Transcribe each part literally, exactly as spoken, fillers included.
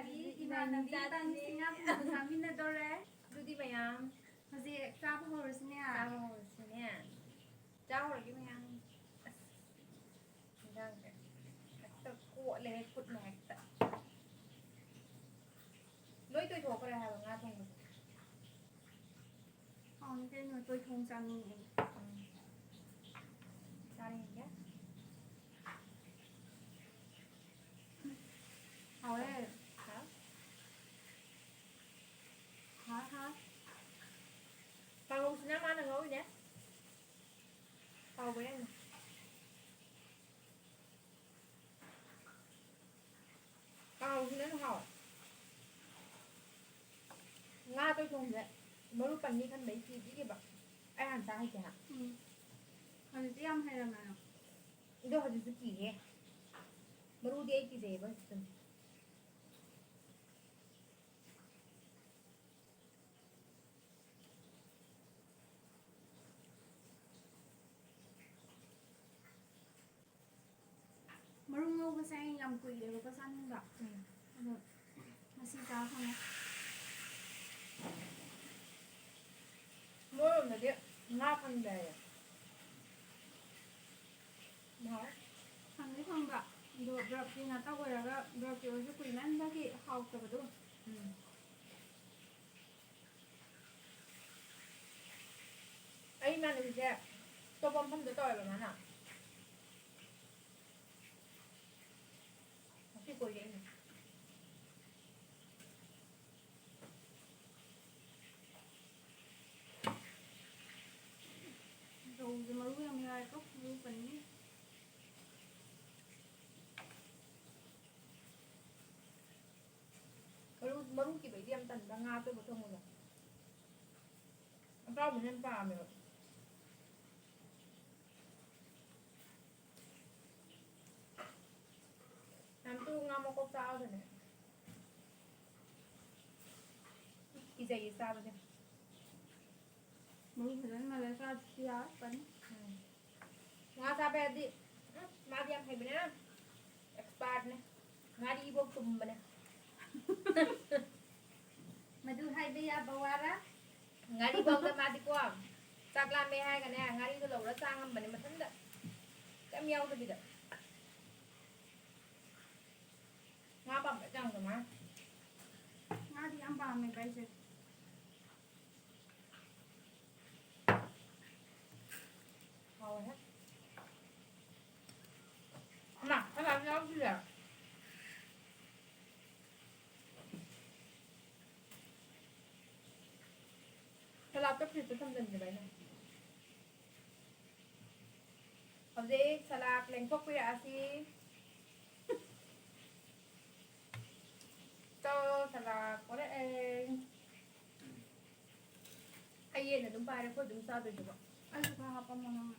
ꯏꯃꯥꯟꯅꯕꯤ ꯏꯕꯥꯅꯤ ꯆꯥꯗꯣꯏꯅꯦ꯫ ꯇꯟ ꯁꯤꯡꯌꯥ ꯊꯣꯡꯕ ꯆꯥꯃꯤꯟꯅꯗꯧꯔꯦ꯫ ꯑꯗꯨꯗꯤ ꯃꯌꯥꯝ ꯍꯧꯖꯤꯛ ꯆꯥꯕ ꯍꯧꯔꯁꯤꯅꯦ꯫ ꯆꯥꯕ ꯍꯧꯔꯁꯤꯅꯦ꯫ ꯆꯥ ꯍꯧꯔꯒꯦ ꯃꯌꯥꯝ꯫ ꯑꯁ, ꯏꯟꯖꯥꯡꯁꯦ ꯍꯦꯛꯇ ꯀꯣꯠꯂꯦꯍꯦ ꯈꯨꯠꯅ ꯍꯦꯛꯇ꯫ ꯂꯣꯏ ꯇꯣꯏꯊꯣꯛꯈ꯭ꯔꯦ ꯍꯥꯏꯕ ꯉꯥ ꯊꯣꯡꯕꯁꯦ꯫ ꯍꯥꯎꯅꯤ ꯀꯩꯅꯣ, ꯇꯣꯏꯊꯣꯡ ꯆꯥꯅꯤꯡꯉꯦ꯫ ꯎꯝ꯫ ꯆꯥꯅꯤꯡꯉꯦ꯫ ꯍꯥꯎꯋꯦ꯫ ꯍꯥꯎ꯫ ꯍꯥꯎ, ꯍꯥꯎ꯫ ꯀꯥꯡꯍꯧꯁꯤꯅ ꯃꯥꯅ ꯉꯧꯔꯤꯅꯦ꯫ ꯍꯥꯎꯕ꯭ꯔꯥ ꯌꯦꯡꯉꯨ꯫ ꯀꯥꯡꯍꯧꯁꯤꯅ ꯍꯦꯟꯅ ꯍꯥꯎꯋꯦ꯫ ꯉꯥ ꯇꯣꯏꯊꯣꯡꯁꯦ ꯃꯔꯨ ꯄꯟꯅꯤ ꯈꯟꯕꯩ ꯀꯤꯕꯤꯔꯤꯕ꯫ ꯑꯩ ꯍꯥꯟꯅ ꯆꯥ ꯍꯩꯇꯦ ꯍꯥ꯫ ꯎꯝ꯫ ꯍꯧꯖꯤꯛꯇꯤ ꯌꯥꯝ ꯍꯩꯔꯝꯃꯦ ꯅꯪ꯫ ꯑꯗꯣ ꯍꯧꯖꯤꯛꯁꯨ ꯀꯤꯌꯦ꯫ ꯃꯔꯨꯗꯤ ꯑꯩ ꯀꯤꯖꯩꯌꯦꯕ ꯍꯧꯖꯤꯛꯁꯨ꯫ ꯃꯔꯨꯝ ꯉꯧꯕꯁꯦ ꯑꯩ ꯌꯥꯝ ꯀꯨꯏꯔꯦꯕꯀꯣ ꯆꯥꯅꯤꯡꯕ꯫ ꯎꯝ꯫ ꯑꯗꯣ ꯉꯁꯤ ꯆꯥ ꯐꯪꯉꯦ꯫ ꯃꯣꯏꯔꯣꯝꯗꯗꯤ ꯉꯥ ꯐꯪꯗꯦ ꯍꯥꯏꯌꯦ꯫ ꯍꯥꯎꯋꯦ꯫ ꯐꯪꯗꯤ ꯐꯪꯕ, ꯑꯗꯣ ꯕ꯭ꯔꯞꯀꯤ ꯉꯥꯛꯇ ꯑꯣꯏꯔꯒ ꯕ꯭ꯔꯞꯀꯤ ꯑꯣꯏꯔꯁꯨ ꯀꯨꯏꯃꯟꯕꯒꯤ ꯍꯥꯎꯇꯕꯗꯣ꯫ ꯎꯝ꯫ ꯑꯩ ꯏꯃꯥꯟꯅꯕꯤꯁꯦ ꯑꯇꯣꯞꯄ ꯃꯐꯝꯗ ꯇꯧꯋꯦꯕ ꯃꯥꯅ꯫ ꯉꯁꯤ ꯀꯣꯏꯔꯛꯏꯅꯦ꯫ ꯔꯧꯁꯦ ꯃꯔꯨ ꯌꯥꯝ ꯌꯥꯏꯀꯣ, ꯃꯔꯨ ꯄꯟꯅꯤ꯫ ꯃꯔꯨ, ꯃꯔꯨ ꯀꯤꯕꯩꯗꯤ ꯌꯥꯝ ꯇꯟꯕ, ꯉꯥ ꯑꯇꯣꯏꯕ ꯊꯣꯡꯕꯗꯣ꯫ ꯑꯇꯥꯎꯕꯅ ꯍꯦꯟꯅ ꯄꯥꯝꯃꯦꯕ꯫ ꯌꯥꯝ ꯇꯨ ꯉꯥ ꯃꯀꯣꯛ ꯆꯥꯕꯗꯅꯦ꯫ ꯀꯤꯖꯩꯌꯦ ꯆꯥꯕꯁꯦ꯫ ꯃꯔꯨ ꯐꯖꯅ ꯃꯥꯜꯂꯦ ꯆꯥꯗ꯭ꯔꯁꯨ ꯌꯥꯔꯛꯀꯅꯤ꯫ ꯎꯝ꯫ ꯉꯥ ꯆꯥꯕ ꯍꯥꯏꯔꯗꯤ, ꯎꯝ, ꯃꯥꯗꯤ ꯌꯥꯝ ꯍꯩꯕꯅꯦ꯫ Expertꯅꯦ꯫ ꯉꯥꯔꯤꯐꯧ ꯇꯨꯝꯕꯅꯦ꯫ ꯃꯗꯨ ꯍꯥꯏꯕ ꯌꯥꯕ ꯋꯥꯔ? ꯉꯥꯔꯤꯐꯥꯎꯗ ꯃꯥꯗꯤꯀꯣ, ꯆꯥꯛ ꯂꯥꯝꯃꯦ ꯍꯥꯏꯔꯒꯅꯦ, ꯉꯥꯔꯤꯗꯣ ꯂꯧꯔ ꯆꯥ ꯉꯝꯕꯅꯦ ꯃꯊꯟꯇ, ꯀꯩꯝ ꯌꯥꯎꯗꯕꯤꯗ꯫ ꯉꯥ ꯄꯥꯝꯕ ꯆꯥꯡꯗꯣ ꯃꯥ꯫ ꯉꯥꯗꯤ ꯌꯥꯝ ꯄꯥꯝꯃꯦꯕ ꯑꯩꯁꯦ꯫ ꯍꯥꯎꯋꯦꯍꯦ꯫ ꯑꯃ, ꯑꯩ ꯂꯥꯛꯄ ꯌꯥꯎꯗ꯭ꯔꯤꯌꯦ꯫ ꯁꯂꯥꯠꯇ ꯐ꯭ꯔꯤꯖꯇ ꯊꯝꯖꯤꯟꯒꯦꯕ ꯑꯩꯅ꯫ ꯍꯧꯖꯤꯛ ꯁꯂꯥꯠ ꯂꯦꯡꯊꯣꯛꯄꯤꯔꯛꯑꯁꯤ꯫ ꯇꯣ, ꯁꯂꯥꯠ ꯄꯣꯔꯛꯑꯦ꯫ ꯑꯩ ꯌꯦꯟ ꯑꯗꯨꯝ ꯄꯥꯏꯔꯦ, ꯑꯩꯈꯣꯏ ꯑꯗꯨꯝ ꯆꯥꯗꯣꯏꯁꯤꯕꯣ꯫ ꯑꯩꯁꯨ ꯈꯔ ꯍꯥꯞꯄꯝꯃꯣ ꯅꯪꯅ꯫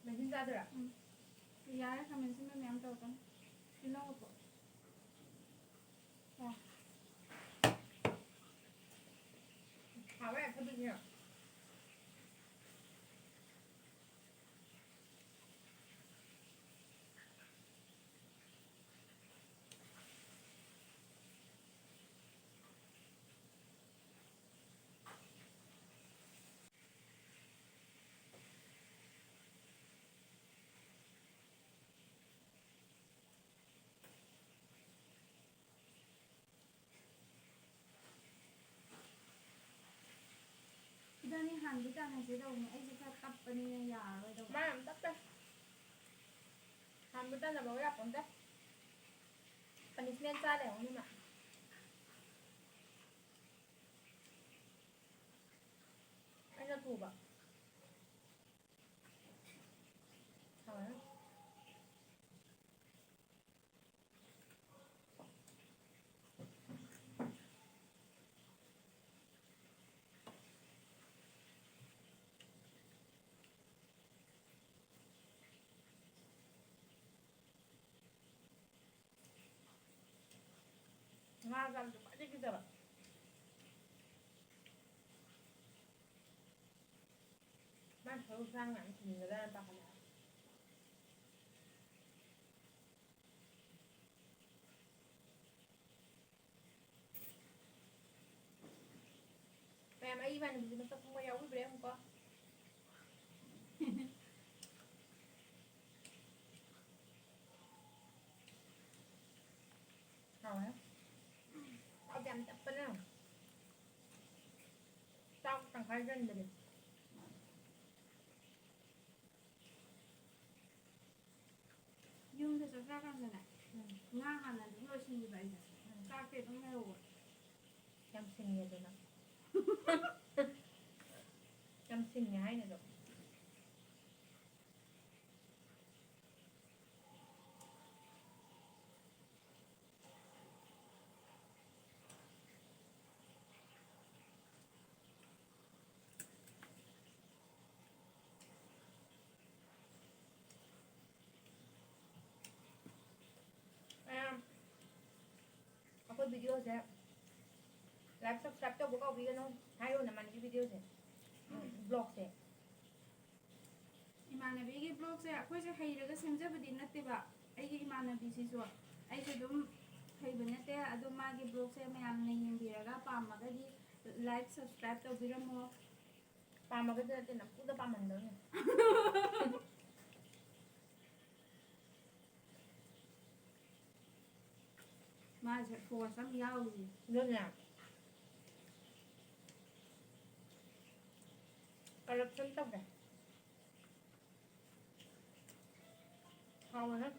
ꯃꯦꯟꯁꯤꯟ ꯆꯥꯗꯣꯏꯔꯥ? ꯎꯝ꯫ ꯌꯥꯔꯦ, ꯈꯥꯃꯦꯟ ꯑꯁꯤꯟꯕ ꯃꯌꯥꯝ ꯇꯧꯔꯛꯀꯅꯨ꯫ ꯇꯤꯜꯍꯧ ꯍꯥꯞꯄꯣ꯫ ꯍꯥꯎꯋꯦ, ꯊꯕꯤꯁꯤꯅ꯫ ꯏꯕꯥꯅꯤ ꯍꯥꯟꯕꯤ ꯇꯥꯟꯅꯁꯦ ꯇꯧꯕꯅꯦ, ꯑꯩꯁꯦ ꯈꯔ ꯇꯞꯄꯅꯤꯅ ꯌꯥꯔꯔꯣꯏꯗꯧꯕ꯫ ꯃꯥ ꯌꯥꯝ ꯇꯞꯄꯦ꯫ ꯍꯥꯟꯕꯤ ꯇꯥꯟꯅꯕ ꯌꯥꯄꯣꯟꯇꯦ꯫ ꯄꯅꯤꯁꯃꯦꯟ ꯆꯥ ꯂꯩꯍꯧꯅꯤ ꯃꯥ꯫ ꯑꯩꯅ ꯊꯨꯕ꯫ ꯍꯥꯎꯔꯦ꯫ ꯉꯥ ꯆꯥꯕꯁꯦ ꯈ꯭ꯋꯥꯏꯗꯒꯤ ꯀꯤꯖꯕ꯫ ꯃꯥꯏ ꯁꯔꯨ ꯁꯔꯥꯡ ꯃꯌꯥꯝ ꯊꯤꯟꯒꯗ꯭ꯔꯥꯅ ꯄꯥꯈꯠꯂꯦ꯫ ꯌꯥꯝ ꯑꯩ ꯏꯃꯥꯟꯅꯕꯤꯁꯦ ꯃꯁꯛ ꯈꯪꯕ ꯌꯥꯎꯕꯤꯕ꯭ꯔꯥ ꯌꯦꯡꯉꯨꯀꯣ꯫ ꯍꯥꯎꯋꯦ꯫ ꯆꯥꯛ ꯌꯥꯝ ꯇꯞꯄꯅꯦ꯫ ꯆꯥꯛ ꯇꯪꯈꯥꯏ ꯆꯟꯗꯔꯤ꯫ ꯌꯨꯝꯗ ꯆꯥꯛ ꯆꯥꯀꯥꯟꯗꯅꯦ, ꯎꯝ꯫ ꯉꯥ ꯍꯥꯟꯅ ꯑꯗꯨꯝ ꯂꯣꯏꯁꯤꯟꯈꯤꯕ ꯑꯩꯁꯦ꯫ ꯎꯝ꯫ ꯆꯥꯛꯇꯤ ꯑꯗꯨꯝ ꯂꯩꯍꯧꯕ꯫ ꯌꯥꯝ ꯁꯤꯡꯉꯦ ꯑꯗꯨꯅ꯫ ꯌꯥꯝ ꯁꯤꯡꯉꯦ ꯍꯥꯏꯅꯦ ꯑꯗꯣ꯫ ꯑꯩꯈꯣꯏ videoꯁꯦ like, subscribe ꯇꯧꯕ ꯀꯥꯎꯕꯤꯒꯅꯨ꯫ ꯍꯥꯏꯔꯣ ꯅꯃꯥꯟꯅꯕꯤ videoꯁꯦ꯫ ꯎꯝ, vlogꯁꯦ꯫ ꯏꯃꯥꯟꯅꯕꯤꯒꯤ vlogꯁꯦ ꯑꯩꯈꯣꯏꯁꯦ ꯍꯩꯔꯒ ꯁꯦꯝꯖꯕꯗꯤ ꯅꯠꯇꯦꯕ꯫ ꯑꯩꯒꯤ ꯏꯃꯥꯟꯅꯕꯤꯁꯤꯁꯨ ꯑꯩꯁꯦ ꯑꯗꯨꯝ ꯍꯩꯕ ꯅꯠꯇꯦ꯫ ꯑꯗꯣ ꯃꯥꯒꯤ vlogꯁꯦ ꯃꯌꯥꯝꯅ ꯌꯦꯡꯕꯤꯔꯒ ꯄꯥꯝꯃꯒꯗꯤ like, subscribe ꯇꯧꯕꯤꯔꯝꯃꯣ꯫ ꯄꯥꯝꯃꯒꯗꯤ ꯅꯠꯇꯦ, ꯅꯝꯐꯨꯗ ꯄꯥꯝꯍꯟꯗꯧꯅꯦ꯫ ꯃꯥꯁꯦ force ꯑꯃ ꯌꯥꯎꯔꯤꯌꯦ꯫ ꯑꯗꯨꯅꯦ꯫ Corruption ꯇꯧꯗꯦ꯫ ꯍꯥꯎꯋꯦꯍꯦ꯫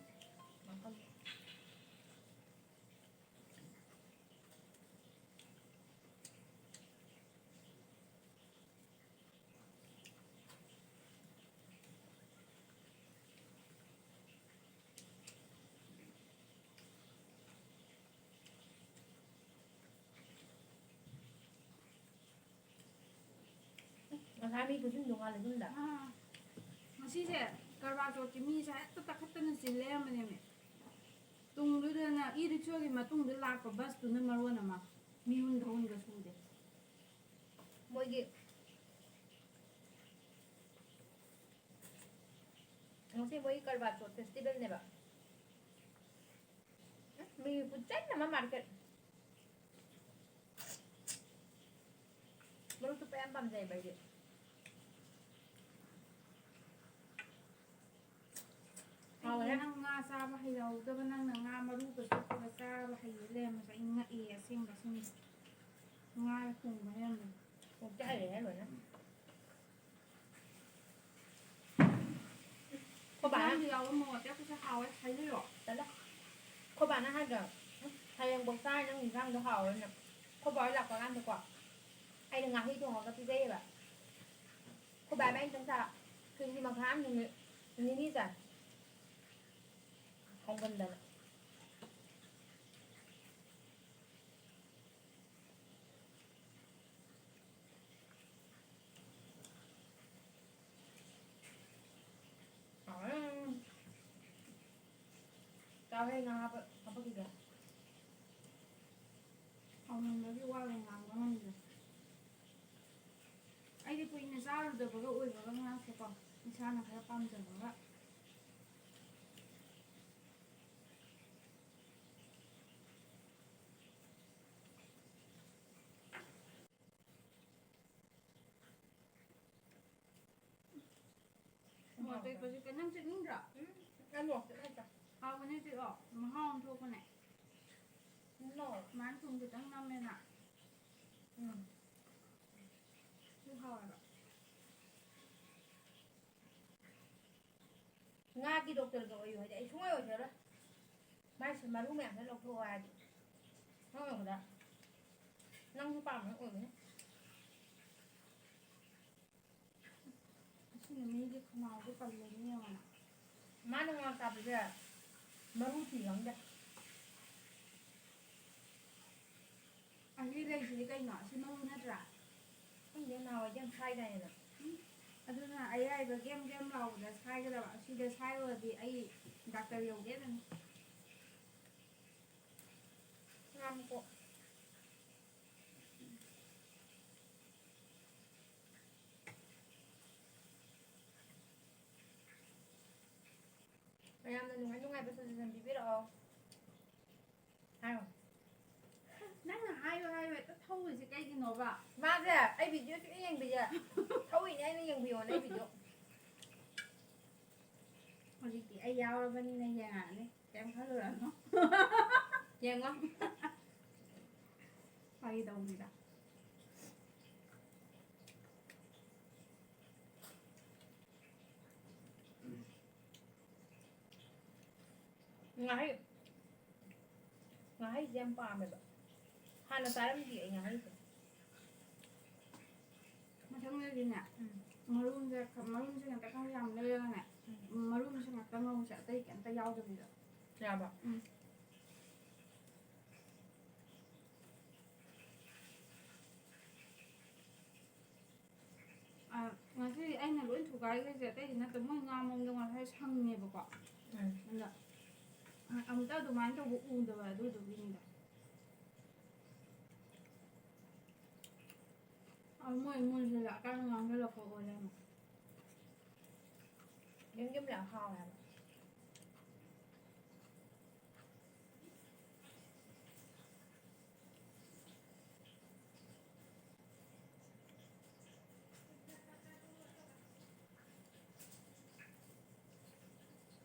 ꯉꯁꯥꯏ ꯃꯤ ꯈꯨꯆꯤꯟꯗꯣ ꯉꯥꯜꯂꯦ ꯑꯗꯨꯝꯗ꯫ ꯑꯥ꯫ ꯉꯁꯤꯁꯦ ꯀꯔꯕꯥꯔ ꯆꯧꯊꯀꯤ ꯃꯤꯁꯦ ꯍꯦꯛꯇ ꯇꯛꯈꯠꯇꯅ ꯆꯤꯜ ꯂꯩꯔꯝꯕꯅꯦꯃꯤ꯫ ꯇꯨꯡꯗꯨꯗꯅ e-rickshaw ꯒꯤ ꯃꯇꯨꯡꯗ ꯂꯥꯛꯄ busꯇꯨꯅ ꯃꯔꯣꯟ ꯑꯃ ꯃꯤꯍꯨꯟꯒ ꯍꯨꯟꯒ ꯁꯨꯗꯦ꯫ ꯃꯣꯏꯒꯤ ꯉꯁꯤ ꯃꯣꯏꯒꯤ ꯀꯔꯕꯥꯔ ꯆꯧꯊ festivalꯅꯦꯕ꯫ ꯎꯝ, ꯃꯤ ꯈꯨꯆꯤꯟ ꯑꯃ market꯫ ꯄꯥꯝꯖꯩꯕ ꯑꯩꯗꯤ꯫ ꯍꯥꯎꯋꯦ꯫ ꯑꯩꯗꯤ ꯅꯪ ꯉꯥ ꯆꯥꯕ ꯍꯩꯍꯧꯗꯕ, ꯅꯪꯅ ꯉꯥ ꯃꯔꯨꯒ ꯆꯨꯞꯄꯒ ꯆꯥꯕ ꯍꯩꯔ ꯂꯩꯔꯝꯕꯁꯦ ꯑꯩ ꯉꯛꯑꯦ ꯑꯁꯦꯡꯕ, ꯑꯁꯦꯡꯕ꯫ ꯉꯥ ꯊꯣꯡꯕ ꯍꯩꯔꯝꯕꯅꯤ꯫ ꯍꯧꯖꯤꯛꯇꯤ ꯍꯩꯔꯦꯍꯦ ꯂꯣꯏꯅ꯫ ꯑꯩꯈꯣꯏ ꯕꯥꯅ ꯏꯟꯖꯥꯡꯗ ꯌꯥꯎꯕ ꯃꯣꯔꯣꯛ ꯑꯇꯦꯛꯄꯁꯦ ꯍꯥꯎꯋꯦ, ꯍꯥꯏꯖꯤꯜꯂꯣ꯫ ꯇꯜꯂꯦ꯫ ꯑꯩꯈꯣꯏ ꯕꯥꯅ ꯍꯥꯏꯗ꯭ꯔꯣ, "ꯎꯝ, ꯍꯌꯦꯡꯕꯧ ꯆꯥꯔ ꯅꯪ ꯏꯟꯖꯥꯡꯗꯣ ꯍꯥꯎꯔꯣꯏꯅ"꯫ ꯑꯩꯈꯣꯏ ꯕꯥ ꯍꯣꯏ ꯂꯥꯛꯄ ꯀꯥꯟꯗꯀꯣ, ꯑꯩꯅ ꯉꯥꯍꯩ ꯊꯣꯡꯉꯒ ꯄꯤꯖꯩꯌꯦꯕ꯫ ꯑꯩꯈꯣꯏ ꯕꯥ ꯏꯕꯥꯅꯤꯇꯪ ꯆꯥ-, ꯀꯦꯖꯤ ꯃꯈꯥꯏ ꯑꯃ ꯅꯨꯃꯤꯠ ꯅꯤꯅꯤ ꯆꯥꯏ꯫ ꯍꯥꯎꯃꯟꯗꯅ꯫ ꯍꯥꯎꯋꯦ꯫ ꯆꯥꯎꯍꯦ, ꯉꯥ ꯍꯥꯞꯄ-, ꯍꯥꯞꯄꯛꯈꯤꯒꯦ꯫ ꯍꯥꯎꯃꯟꯕꯒꯤ ꯋꯥꯒ ꯉꯥꯡꯕ ꯉꯝꯗ꯭ꯔꯦ꯫ ꯑꯩꯗꯤ ꯀꯨꯏꯅ ꯆꯥꯔꯨꯗꯕꯒ ꯑꯣꯏꯕꯒ ꯉꯥꯁꯦꯀꯣ, ꯏꯁꯥꯅ ꯈꯔ ꯄꯥꯝꯖꯕꯒ꯫ ꯃꯣꯔꯣꯛ ꯑꯇꯦꯛꯄꯁꯦ ꯀꯩ-, ꯅꯪ ꯆꯤꯛꯅꯤꯡꯗ꯭ꯔꯣ? ꯎꯝ, ꯑꯩ ꯃꯣꯔꯣꯛ ꯆꯤꯛ ꯍꯩꯇꯦ꯫ ꯍꯥꯎꯕꯅꯦ, ꯆꯤꯛꯑꯣ꯫ ꯃꯍꯥꯎ ꯑꯃ ꯊꯣꯛꯄꯅꯦ꯫ ꯅꯣ꯫ ꯁꯨꯃꯥꯏꯅ ꯊꯨꯝ ꯈꯤꯇꯪ ꯅꯝꯃꯦꯅ꯫ ꯎꯝ꯫ ꯑꯗꯨ ꯍꯥꯎꯋꯦꯕ꯫ ꯉꯥꯒꯤ ꯗꯣꯛꯇꯔꯒ ꯑꯣꯏꯌꯨ ꯍꯥꯏꯗꯤ ꯑꯩ ꯁꯨꯡꯑꯣꯏ ꯑꯣꯏꯖꯔꯣꯏ꯫ ꯃꯥꯏꯁꯦ ꯃꯔꯨ ꯃꯌꯥꯝꯁꯦ ꯂꯧꯊꯣꯛꯑꯣ ꯍꯥꯏꯔꯗꯤ ꯁꯨꯡꯑꯣꯏ ꯑꯣꯏꯔꯣꯏ꯫ ꯅꯪꯁꯨ ꯄꯥꯝꯕ ꯑꯣꯏꯒꯅꯤ꯫ ꯑꯁꯤꯅ ꯃꯤꯒꯤ ꯈꯅꯥꯎꯁꯦ ꯄꯜꯂꯦꯅꯦ ꯌꯦꯡꯉꯣꯅ꯫ ꯃꯥꯅ ꯉꯥ ꯆꯥꯕꯁꯦ ꯃꯔꯨ ꯊꯤ ꯈꯪꯗꯦ꯫ ꯑꯁꯤ ꯂꯩꯁꯤꯗꯤ ꯀꯩꯅꯣ? ꯑꯁꯤ ꯃꯔꯨ ꯅꯠꯇ꯭ꯔꯥ? ꯈꯪꯗꯦ, ꯅꯍꯥꯟꯋꯥꯏꯗꯤ ꯌꯥꯝ ꯁꯥꯏꯗꯥꯏꯅꯦ ꯅꯪ? ꯎꯝ, ꯑꯗꯨꯅ ꯑꯌꯥꯏꯕ ꯒꯦꯝ ꯒꯦꯝ ꯂꯥꯎꯕꯗ ꯁꯥꯏꯒꯗꯕ, ꯑꯁꯤꯗ ꯁꯥꯏꯔꯨꯔꯗꯤ ꯑꯩ ꯗꯥꯛꯇꯔ ꯌꯧꯒꯦ ꯑꯗꯨꯝ꯫ ꯉꯥꯡꯉꯨꯀꯣ꯫ ꯃꯌꯥꯝꯅ ꯅꯨꯡꯉꯥꯏ ꯅꯨꯡꯉꯥꯏꯕ suggestion ꯄꯤꯕꯤꯔꯛꯑꯣ꯫ ꯍꯥꯏꯔꯣ꯫ ꯅꯪꯅ ꯍꯥꯏꯌꯣ ꯍꯥꯏꯌꯣ꯫ ꯍꯦꯛꯇ ꯊꯧꯔꯤꯁꯦ ꯀꯩꯒꯤꯅꯣꯕ? ꯃꯥꯁꯦ ꯑꯩ ꯚꯤꯗꯤꯑꯣ ꯁꯨꯡꯌꯦꯡ ꯌꯦꯡꯕꯤꯌꯦ꯫ ꯊꯧꯔꯤꯅꯦ ꯑꯩꯅ ꯌꯦꯡꯕꯤꯌꯣꯅ ꯑꯩ ꯚꯤꯗꯤꯑꯣ꯫ ꯍꯧꯖꯤꯛꯇꯤ ꯑꯩ ꯌꯥꯎꯔꯕꯅꯤꯅ ꯌꯦꯡꯉꯛꯑꯅꯤ꯫ ꯀꯩꯝ ꯈꯜꯂꯨꯔꯅꯨ꯫ ꯌꯦꯡꯉꯣ꯫ ꯐꯥꯒꯤ ꯇꯧꯕꯅꯤꯗ꯫ ꯉꯥꯍꯩ, ꯉꯥꯍꯩꯁꯦ ꯌꯥꯝ ꯄꯥꯝꯃꯦꯕ꯫ ꯍꯥꯟꯅ ꯆꯥꯔꯝꯗꯦ ꯑꯩ ꯉꯥꯍꯩꯁꯦ꯫ ꯃꯊꯪꯗꯗꯤꯅꯦ, ꯎꯝ꯫ ꯃꯔꯨꯝꯁꯦ, ꯃꯔꯨꯝꯁꯦ ꯉꯥꯛꯇ ꯈꯔ ꯌꯥꯝ ꯂꯩꯔꯒꯅꯦ, ꯎꯝ꯫ ꯃꯔꯨꯝꯁꯦ ꯉꯥꯛꯇ ꯉꯧꯁꯦ, ꯑꯇꯩ ꯀꯩꯝꯇ ꯌꯥꯎꯗꯕꯤꯗ꯫ ꯌꯥꯕ꯫ ꯎꯝ꯫ ꯑ, ꯉꯁꯤ ꯑꯩꯅ ꯂꯣꯏ ꯊꯨꯒꯥꯏꯈ꯭ꯔꯤꯁꯦ ꯑꯇꯩꯗꯤ ꯅꯠꯇꯦ, ꯃꯣꯏ ꯉꯥ ꯃꯔꯨꯝꯗꯣ ꯉꯁꯥꯏ ꯁꯪꯉꯦꯕꯀꯣ꯫ ꯎꯝ꯫ ꯑꯗ, ꯑ, ꯑꯃꯨꯛꯇ ꯑꯗꯨꯃꯥꯏꯅ ꯇꯧꯕ ꯎꯗꯕ ꯑꯗꯨꯗꯨꯒꯤꯅꯤꯗ꯫ ꯑ, ꯃꯣꯏ ꯃꯨꯟꯁꯤꯜꯂꯛꯑꯀꯥꯟꯗ ꯉꯥꯡꯁꯤꯜꯂꯛꯄ ꯑꯣꯏ ꯂꯩꯔꯝꯃꯦ꯫ ꯌꯨꯝ ꯌꯨꯝ ꯂꯥꯛ ꯍꯥꯎꯋꯦ ꯍꯥꯏꯕ꯫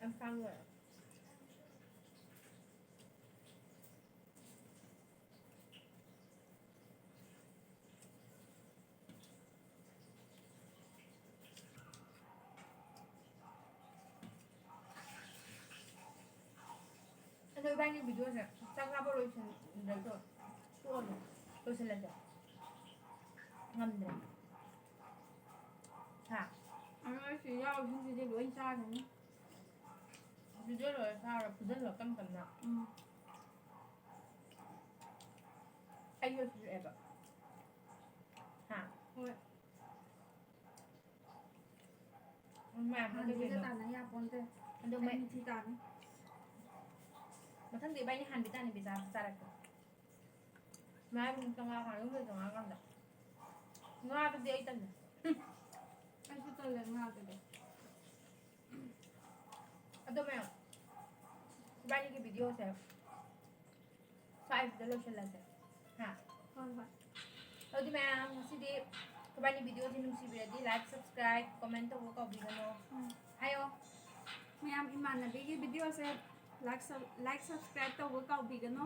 ꯌꯥꯝ ꯈꯥꯡꯉꯦ꯫ ꯑꯗꯣ ꯏꯕꯥꯅꯤ ꯚꯤꯗꯤꯑꯣꯁꯦ ꯆꯥꯛ ꯆꯥꯕ ꯂꯣꯏꯁꯤꯟꯗ꯭ꯔꯁꯨ ꯇꯣꯛꯑꯅꯤ, ꯂꯣꯏꯁꯤꯜꯂꯁꯦ꯫ ꯉꯝꯗ꯭ꯔꯦ꯫ ꯍꯥ? ꯑꯗꯣ ꯑꯩ ꯁꯤ ꯌꯥꯎꯔꯤꯁꯤꯡꯁꯤꯗꯤ ꯂꯣꯏ ꯆꯥꯈꯤꯅꯤ꯫ ꯚꯤꯗꯤꯑꯣ ꯂꯣꯏꯔ ꯆꯥꯔꯣ, ꯐꯨꯖꯜꯂꯣ ꯇꯞ ꯇꯞꯅ꯫ ꯎꯝ꯫ ꯑꯩ ꯂꯣꯏꯁꯤꯜꯂꯛꯑꯦꯕ꯫ ꯍꯥ? ꯍꯣꯏ꯫ ꯃꯌꯥꯝ ꯍꯥꯟꯅꯗꯤ ꯍꯥꯏꯗꯣꯛꯀꯦ ꯑꯗꯣ꯫ ꯇꯥꯟꯅ ꯌꯥꯄꯣꯟꯇꯦ꯫ ꯑꯗꯣ ꯑꯩ ꯃꯩ-, ꯃꯤꯊꯤ ꯇꯥꯅꯤ꯫ ꯃꯊꯪꯗꯤ ꯏꯕꯥꯅꯤ ꯍꯥꯟꯕꯤ ꯇꯥꯅꯤ, ꯄꯤꯖꯥ ꯆꯥꯔꯛꯄ꯫ ꯃꯌꯥꯝ ꯆꯥꯝꯃꯉꯥ ꯐꯥꯅ ꯌꯨꯝꯗ ꯆꯪꯉꯛꯑꯀꯥꯟꯗ꯫ ꯉꯥꯗꯨꯗꯤ ꯑꯩ ꯇꯜꯂꯦ꯫ ꯑꯩꯁꯨ ꯇꯜꯂꯦ ꯉꯥꯗꯨꯗꯤ꯫ ꯑꯗꯣ ꯃꯌꯥꯝ, ꯏꯕꯥꯅꯤꯒꯤ ꯚꯤꯗꯤꯑꯣꯁꯦ ꯁ꯭ꯋꯥꯏꯁꯤꯗ ꯂꯣꯏꯁꯤꯜꯂꯁꯦ꯫ ꯍꯥ? ꯍꯣꯏ ꯍꯣꯏ꯫ ꯑꯗꯨꯗꯤ ꯃꯌꯥꯝ, ꯉꯁꯤꯗꯤ ꯑꯩꯈꯣꯏꯕꯥꯅꯤ video ꯁꯦ ꯅꯨꯡꯁꯤꯕꯤꯔꯗꯤ like, subscribe, comment ꯇꯧꯕ ꯀꯥꯎꯕꯤꯒꯅꯨ꯫ ꯎꯝ꯫ ꯍꯥꯏꯌꯣ꯫ ꯃꯌꯥꯝ, ꯏꯃꯥꯟꯅꯕꯤꯒꯤ video ꯁꯦ like, like, subscribe ꯇꯧꯕ ꯀꯥꯎꯕꯤꯒꯅꯨ꯫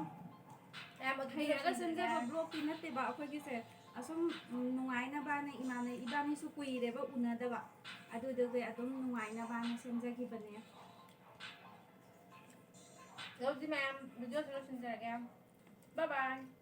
ꯃꯌꯥꯝ ꯑꯗꯨꯗꯤ ꯍꯩꯔꯒ ꯂꯣꯏꯁꯤꯟꯖꯔꯒꯦ꯫ ꯁꯦꯝꯖꯕ vlog ꯇꯤ ꯅꯠꯇꯦꯕ ꯑꯩꯈꯣꯏꯒꯤꯁꯦ꯫ ꯑꯁꯨꯝ, ꯎꯝ, ꯅꯨꯡꯉꯥꯏꯅꯕꯅ ꯏꯃꯥꯟꯅ-, ꯏꯕꯥꯅꯤꯁꯨ ꯀꯨꯏꯔꯦꯕ ꯎꯅꯗꯕ꯫ ꯑꯗꯨꯗꯨꯒꯤ ꯑꯗꯨꯝ ꯅꯨꯡꯉꯥꯏꯅꯕꯅ ꯁꯦꯝꯖꯈꯤꯕꯅꯦ꯫ ꯑꯗꯨꯗꯤ ꯃꯌꯥꯝ, video ꯁꯦ ꯂꯣꯏꯁꯤꯟꯖꯔꯒꯦ꯫ Bye bye꯫